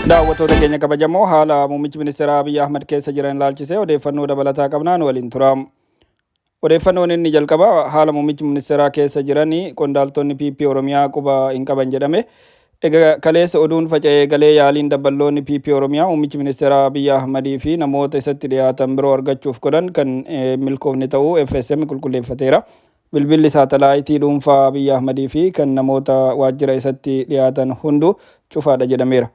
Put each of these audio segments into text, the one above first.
Daawwattoota keenya kabajamoo, haala muummichi ministeeraa Abiy Ahmad keessa jiran ilaalchisee odeeffannoo dabalataa qabnaan waliin tura. Odeeffannoon inni jalqaba, haala muummichi ministeeraa keessa jiran qondaaltonni PP Oromiyaa quba hin qaban jedhame. Egaa kaleessa oduun faca'ee galee yaaliin dabballoonni PP Oromiyaa muummichi ministeeraa Abiy Ahmadii fi namoota isatti dhiyaatan biroo argachuuf godhan kan milkoofne ta'uu FSM qulqulleeffateera. Bilbilli saatalaayitii dhuunfaa Abiy Ahmadii fi kan namoota waajjira isatti dhiyaatan hundu cufaadha jedhameera.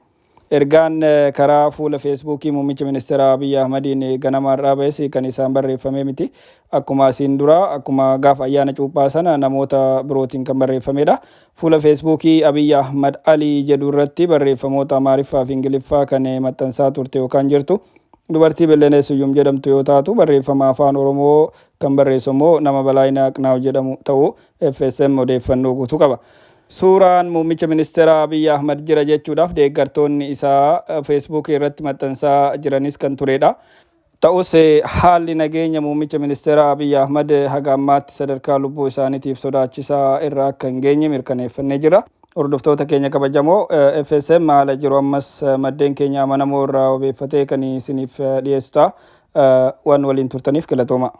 Ergaan karaa fuula Feesbuukii muummicha ministeeraa Abiy Ahmadiin ganama har'aa ba'es kan isaan barreeffamee miti. Akkuma asiin dura, akkuma gaafa ayyaana cuuphaa sana namoota birootiin kan barreeffamedha. Fuula Feesbuukii Abiy Ahmad Alii jedhu irratti barreeffamoota Amaariffaa fi Ingiliffaa kan maxxansaa turte yookaan jirtu dubartii Bellenee Suyyum jedhamtu yoo taatu, barreeffama Afaan Oromoo kan barreessu immoo nama Balaayinaa Aqnaaw jedhamu ta'uu FSM odeeffannoo guutuu qaba. Suuraan muummicha ministeeraa Abiy Ahmad jira jechuudhaaf deeggartoonni isaa Feesbuukii irratti maxxansaa jiranis kan turedha. Ta'us haalli nageenya muummicha ministeeraa Abiy Ahmad haga ammaatti sadarkaa lubbuu isaaniitiif sodaachisaa irra akka hin geenye mirkaneeffannee jira. Hordoftoota keenya kabajamoo, FSM haala jiru ammas maddeen keenya amanamoo irraa obeeffatee kan isiniif dhiyeessu ta'a. Waan waliin turtaniif galatooma.